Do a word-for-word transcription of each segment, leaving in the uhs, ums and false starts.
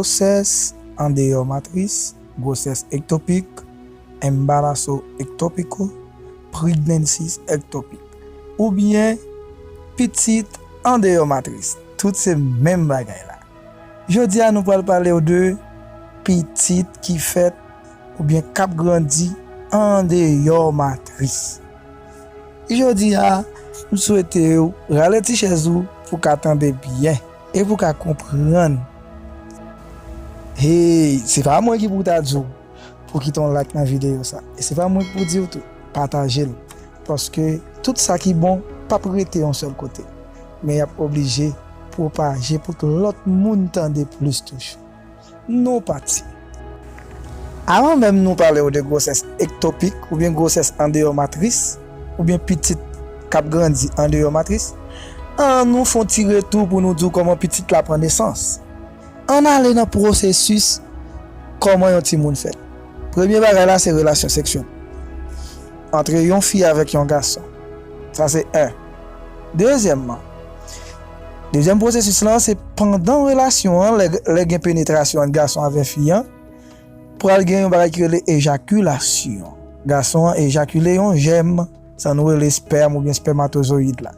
Gwosès andeyò matris, gwosès ektopik, embarazo ectópico, pregnancies ectopic, oubyen pitit andeyò matris. Tout se menm bagay la. Jodi a, nou pral pale w de pitit ki fèt oubyen k ap grandi andeyò matris. Jodi a, m swete w rale ti chèz ou pou w ka tande byen e pou w ka konprann. Hey, se pa mwen ki pou ta di w pou kite yon like nan videyo sa. E se pa mwen ki pou di w tou, pataje l. Paske tout sa ki bon p ap rete yon sèl kote. Men y ap oblije pwopaje pou ke lòt moun tande plis toujou. Nou pati. Avan menm nou pale w de gwosès ektopik oubyen gwosès andeyò matris, oubyen pitit k ap grandi andeyò matris, ann nou fè yon ti retou pou nou di w kòman pitit la pran nesans. Ann ale nan pwosesis kòman yon timoun fèt. Premye bagay la se relasyon seksyèl antre yon fi avèk yon gason. Sa se en. Dezyèmman, dezyèm pwosesis lan se pandan relasyon an, lè, lè gen penetrasyon ant gason avè fi an, pral gen yon bagay ki rele ejakilasyon. Gason an ejakile yon jèm, sa nou rele spèm oubyen spèmatozoyid la.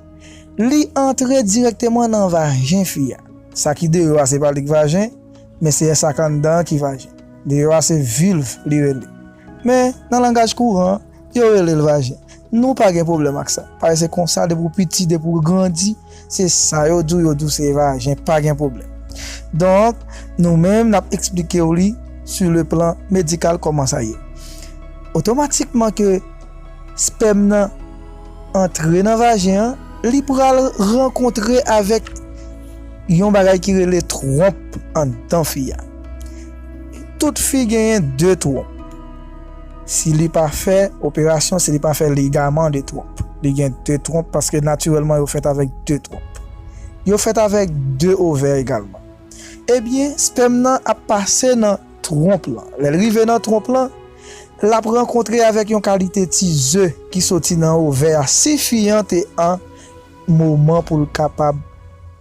Li antre dirèkteman nan vajen fi a. Sa ki deyò a se pa li k vajen, men se sa k anndan an ki vajen. Deyò a se vilv li rele. Men nan langaj kouran, yo rele l vajen. Nou pa gen pwoblèm ak sa. Paske se konsa depi w piti, depi w grandi, se sa yo di w, yo di w se vajen, pa gen pwoblèm. Donk, nou menm n ap eksplike w li sur le plan médical kòman sa ye. Otomatikman ke spèm nan antre nan vajen an, li pral rankontre avèk yon bagay ki rele twonp anndan fi a. Tout fi genyen de twonp. Si li pa fè operasyon, si li pa fè ligaman de twonp. Li gen de twonp paske natirèlman yo fèt avèk de twonp. Yo fèt avèk de ovè egalman. Ebyen, spèm nan ap pase nan twonp lan. Lè l rive nan twonp lan, l ap rankontre avèk yon kalite ti ze ki soti nan ovè a. Si fi an te an moman pou l kapab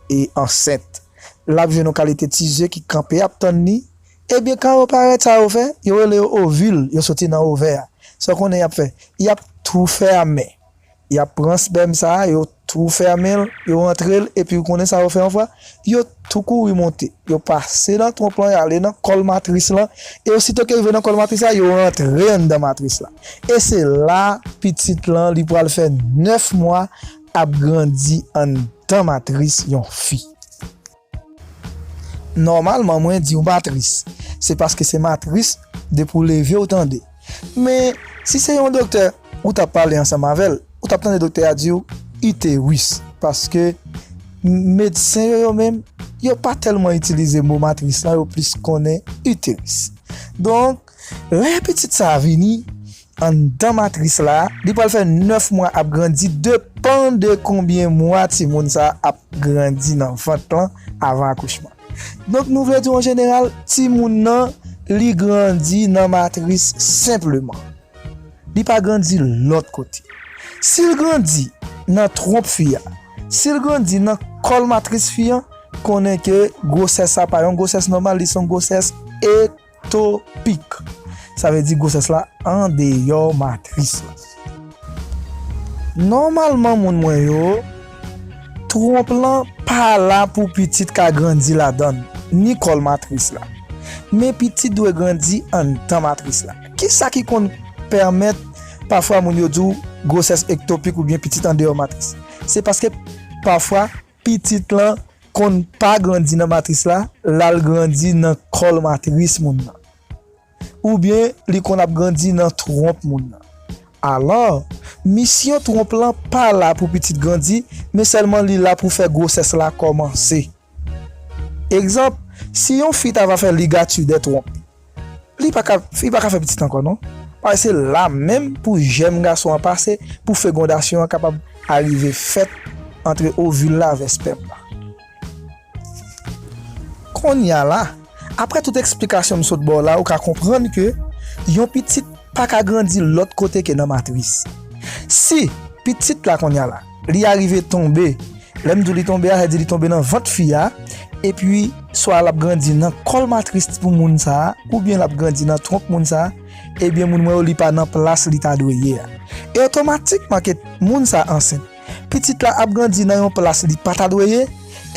e ansent, l ap jwenn yon kalite ti ze ki kanpe ap tann li. Ebyen, kan yo parèt, sa yo fè, yo rele yo ovil, yo soti nan ovè a. Sa w konnen y ap fè? Y ap tou fèmen. Y ap pran spèm sa a, yo tou fèmen l, yo antre l, epi ou konnen sa yo fè yon fwa? Yo tou kouri monte. Yo pase nan twonp lan, y ale nan kòl matris lan, e osito ke yo rive nan kòl matris la, yo antre anndan matris la. E se la, pitit lan, li pral fè nèf mwa ap grandi anndan matris yon fi. Nòmalman, mwen di w matris. Se paske se matris depi w leve w tande. Men, si se yon doktè, ou t ap pale ansanm avè l, ou t ap tande doktè a di w iteris. Paske medsen yo, yo menm, yo pa tèlman itilize mo matris lan, yo plis konnen iteris. Donk, lè pitit sa a vini, anndan matris la, li pral fè nèf mwa ap grandi, depann de konbyen mwa timoun sa a ap grandi nan vant lan avan akouchman. Donk, nou vle di w, an jeneral, timoun nan, li grandi nan matris senpleman. Li pa grandi lòt kote. Si l grandi nan twonp fi a, si l grandi nan kòl matris fi an, konnen ke gwosès sa pa yon gwosès nòmal, li se yon gwosès e ektopik. Sa vle di gwosès la andeyò matris la. Nòmalman, moun mwen yo, twonp lan pa la pou pitit ka grandi ladan l, ni kòl matris la. Men pitit dwe grandi anndan matris la. Kisa ki konn pèmèt pafwa moun yo di w gwosès ektopik oubyen pitit andeyò matris? Se paske pafwa pitit lan konn pa grandi nan matris la, l al grandi nan kòl matris moun nan. Oubyen li konn ap grandi nan twonp moun nan. Alò, misyon twonp lan pa la pou pitit grandi, men sèlman li la pou fè gwosès la kòmanse. Egzanp, si yon fi ta va fè ligati dè twonp, li pa ka, li pa ka fè pitit ankò non. Paske se la menm pou jèm gason an pase, pou fegondasyon an kapab arive fèt antre ovil la avè spèm la. Kounye a la, apre tout eksplikasyon m sot ba w la, ou ka konprann ke yon pitit pa ka grandi lòt kote ke nan matris. Si pitit la kounye a la, li arive tonbe, lè m di w li tonbe a, sa di li tonbe nan vant fi a, epi swa l ap grandi nan kòl matris pou moun sa a, oubyen l ap grandi nan twonp moun sa a, ebyen, moun mwen yo, li pa nan plas li ta dwe ye a. E otomatikman ke moun sa a ansent. Pitit la ap grandi nan yon plas li pa ta dwe ye,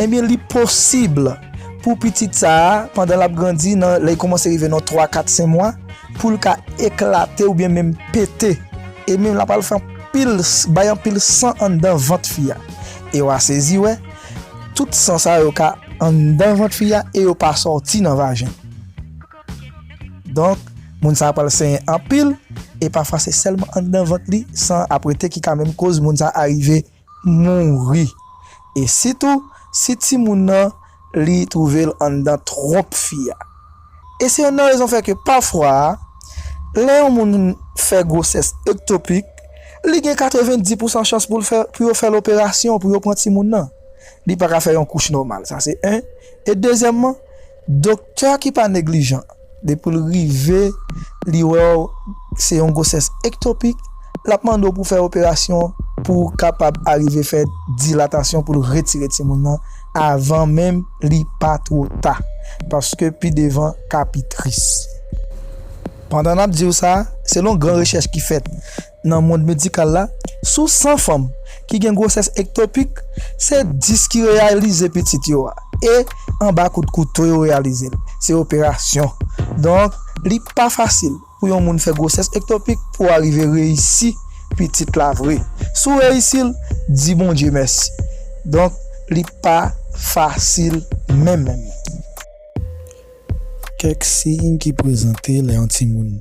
ebyen, li posib pou pitit sa a, pandan l ap grandi, nan lè l kòmanse rive nan twa, kat, senk mwa, pou l ka eklate oubyen menm pete. E menm l ap al fè anpil, bay anpil san anndan vant fi a. E w a sezi wè, tout san sa yo ka anndan vant fi a e yo pa sòti nan vajen. Donk, moun sa a pral senyen anpil, e pafwa se sèlman anndan vant li, san ap rete ki ka menm koz moun sa a rive mouri. E sitou, si timoun nan, li twouve l anndan twonp fi a. E se youn nan rezon fè ke pafwa, lè yon moun fè gwosès ektopik, li gen katrevenndis pousan chans pou l fè, pou yo fè l operasyon, pou yo pran timoun nan. Li pa ka fè yon kouch nòmal. Sa se en. E dezyèmman, doktè ki pa neglijan, depi l rive, li wè w se yon gwosès ektopik, l ap mande w pou fè operasyon pou w kapab arive fè dilatasyon pou l retire timoun nan avan menm li pa twò ta. Paske pi devan ka pi tris. Pandan n ap di w sa, selon gran rechèch ki fèt nan mond medikal la, sou san fanm ki gen gwosès ektopik, se dis ki reyalize pitit yo a. E anba kout kouto yo reyalize l. Se operasyon. Donk, li pa fasil pou yon moun fè gwosès ektopik pou w arive reyisi pitit la vre. Si w reyisi l, di Bondye mèsi. Donk, li pa fasil menm, menm. Kèk siy ki prezante lè yon timoun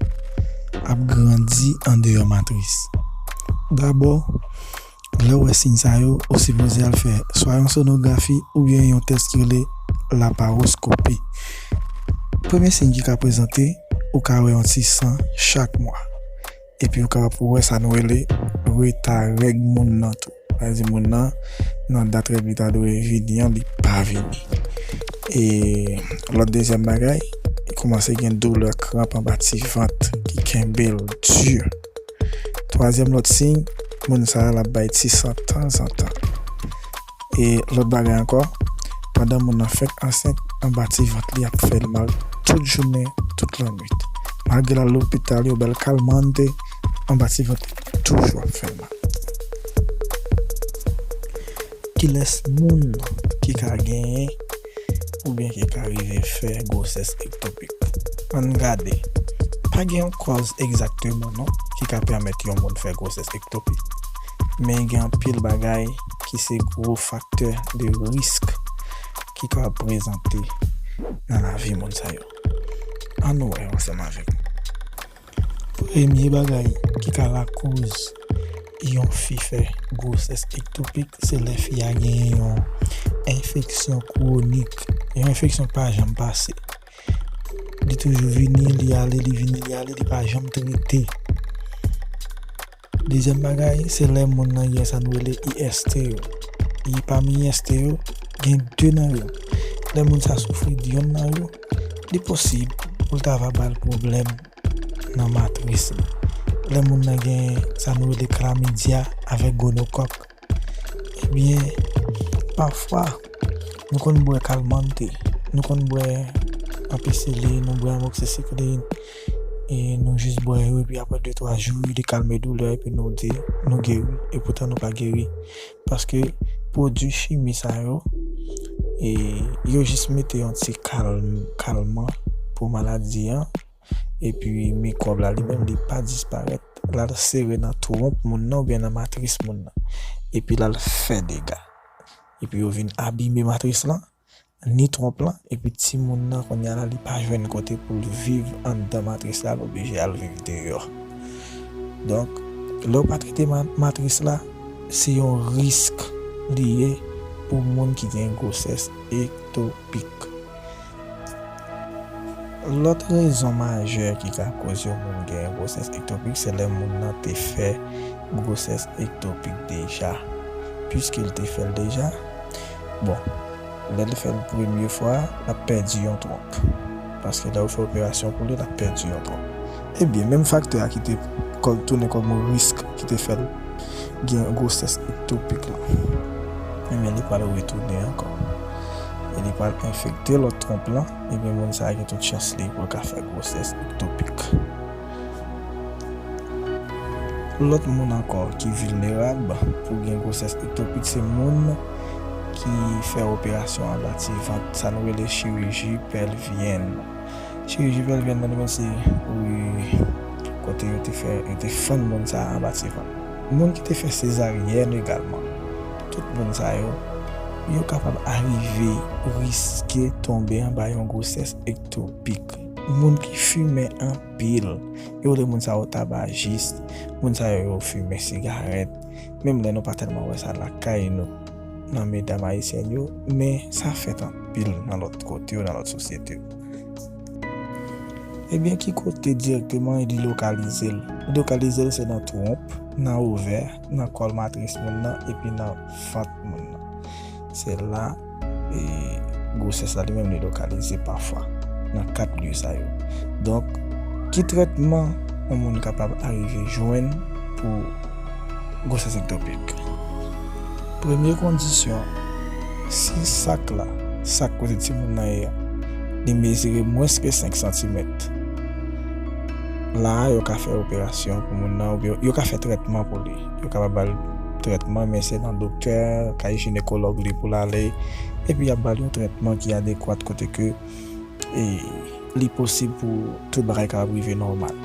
ap grandi andeyò matris. Dabò, lè w wè siy sa yo, ou sipoze al fè swa yon sonografi oubyen yon tès ki rele laparoskopi. Premye siy ki ka prezante, ou ka wè yon ti san chak mwa. Epi ou kapab wè sa nou rele reta règ moun nan tou. Sa vle di moun nan, nan dat règ li ta dwe vini an, li pa vini. E lòt dezyèm bagay, li kòmanse gen doulè kranp anba ti vant ki kenbe l di. Twazyèm lòt siy, moun sa a l ap bay ti san tanzantan. E lòt bagay ankò, pandan moun nan fèk ansent, anba ti vant li ap fè l mal tout jounen, tout lannwit. Malgre l al lopital, yo ba l kalmante, anba ti vant li toujou ap fè l mal. Kilès moun ki ka genyen oubyen ki ka rive fè gwosès ektopik? Ann gade. Pa gen yon kòz egzakteman non ki ka pèmèt yon moun fè gwosès ektopik. Men gen anpil bagay ki se gwo faktè de risk ki ka prezante nan lavi moun sa yo. Ann wè ansanm avèk mwen. Premye bagay ki ka lakoz yon fi fè gwosès ektopik, se lè fi a genyen yon enfeksyon kwonik, yon enfeksyon k pa janm pase. Li toujou vini, li ale, li vini, li ale, li pa janm trete. Dezyèm bagay, se lè moun nan gen sa nou rele I S T yo. E pami I S T yo, gen de nan yo. Lè moun sa soufri de yonn nan yo, li posib pou l ta va ba l pwoblèm nan matris li. Lè moun nan gen sa nou rele klamidya avèk gonokòk, ebyen, pafwa, nou konn bwè kalmante, nou konn bwè ampisilen, nou bwè amoksisilin, e nou jis bwè yo, epi apre de twa jou, li kalme doulè, epi nou di nou geri, epoutan nou pa geri. Paske pwodui chimi sa yo, e yo jis mete yon ti kalm-, kalman pou maladi an, epi mikwòb la li menm li pa disparèt, l al sere nan twonp moun nan oubyen nan matris moun nan, epi l al fè dega. Epi yo vin abime matris lan, ni twonp lan, epi timoun nan kounye a la li pa jwenn kote pou l viv anndan matris la, l oblije al viv deyò. Donk, lè w pa trete ma-, matris la, se yon risk li ye pou moun ki gen gwosès ektopik. Lòt rezon majè ki ka koz yon moun gen gwosès ektopik, se lè moun nan te fè gwosès ektopik deja. Piske l te fè l deja, bon, lè l fè l premye fwa, l ap pèdi yon twonp. Paske lè yo fè operasyon pou li, l ap pèdi yon twonp. Ebyen, menm faktè a ki te kò-, tounen kòm yon risk ki te fè l gen gwosès ektopik la, ebyen, li pral retounen ankò. e li pral enfekte lòt twonp lan, ebyen, moun sa a gen tout chans li pou l ka fè gwosès ektopik. Lòt moun ankò ki vilnerab pou gen gwosès ektopik, se moun ki fè operasyon anba ti vant, sa nou rele chiriji pèlvyèn. Chiriji pèlvyèn nan, li menm, se, wi, kote yo te fè, yo te fann moun sa a anba ti vant. Moun ki te fè sezaryèn egalman. Tout moun sa yo, yo kapab arive riske tonbe anba yon gwosès ektopik. Moun ki fimen anpil, yo rele moun sa yo tabajis. Moun sa yo, yo fimen sigarèt. Menm lè nou pa tèlman wè sa lakay nou, nan medam ayisyèn yo, men sa fèt anpil nan lòt kote yo, nan lòt sosyete yo. Ebyen, ki kote dirèkteman li lokalize l? Li lokalize l se nan twonp, nan ovè, nan kòl matris moun nan, epi nan vant moun nan. Se la, e, gwosès la li menm li lokalize pafwa nan kat lye sa yo. Donk, ki trètman yon moun kapab arive jwenn pou gwosès ektopik? Premye kondisyon, si sak la, sak kote timoun nan ye a, li mezire mwens ke senk santimèt, la a, yo ka fè operasyon pou moun nan, oubyen yo ka fè trètman pou li. Yo kapab ba l trètman, men se nan doktè, kay jinekològ li pou l ale, epi y ap ba l yon trètman ki adekwat kote ke, e, li posib pou tout bagay kapab rive nòmal.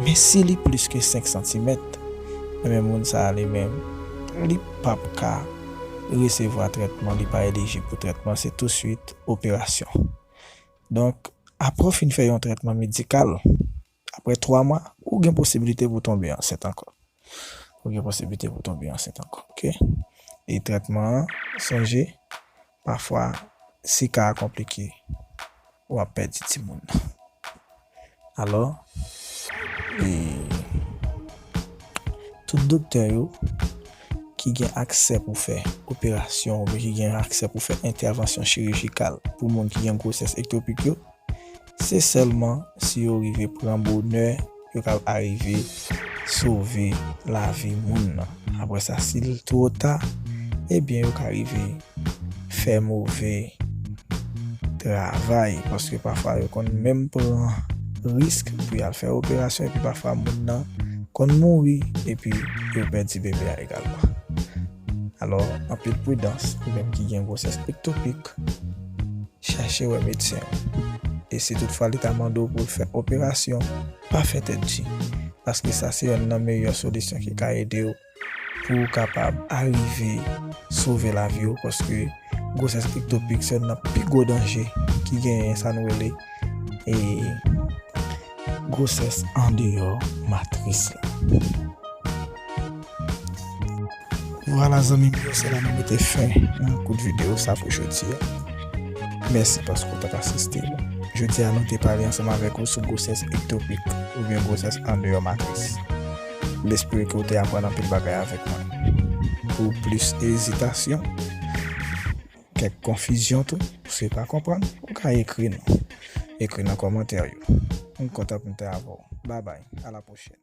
Men si li plis ke senk santimèt, ebyen, moun sa a li menm, li p ap ka resevwa trètman, li pa elijib pou trètman, se touswit operasyon. Donk, apre w fin fè yon trètman medikal, apre twa mwa, ou gen posiblite pou tonbe ansent ankò. Ou gen posiblite pou tonbe ansent ankò, oke? E trètman an, sonje, pafwa, si ka a konplike, w ap pèdi timoun nan. Alò, e, tout doktè yo ki gen aksè pou fè operasyon oubyen ki gen aksè pou fè entèvansyon chirijikal pou moun ki gen gwosès ektopik yo, se sèlman si yo rive pran bonè, yo ka arive sove lavi moun nan. Apre sa, si l twò ta, ebyen, yo ka rive fè move travay, paske pafwa yo konn menm pran risk pou y al fè operasyon, epi pafwa moun nan konn mouri, epi yo pèdi bebe a egalman. Alò, anpil pridans, ou menm ki gen gwosès ektopik, chache wè medsen w. E si toutfwa li ta mande w pou l fè operasyon, pa fè tèt di, paske sa se yonn nan meyè solisyon ki ka ede w pou w kapab arive sove lavi w, paske gwosès ektopik se yonn nan pi gwo danje ki genyen, sa nou rele, e, gwosès andeyò matris la. Vwala, zanmi m yo, se la nou mete fen nan kout videyo sa pou jodi a. Mèsi paske w t ap asiste. Jodi a, nou te pale ansanm avèk ou sou gwosès ektopik oubyen gwosès andeyò matris. M espere ke w te aprann anpil bagay avèk mwen. Pou plis ezitasyon, kèk konfizyon tou, si w pa konprann, ou ka ekri nou. Ekri nan kòmantè yo. M kontan pou m te avè w. Babay, a la pwochèn.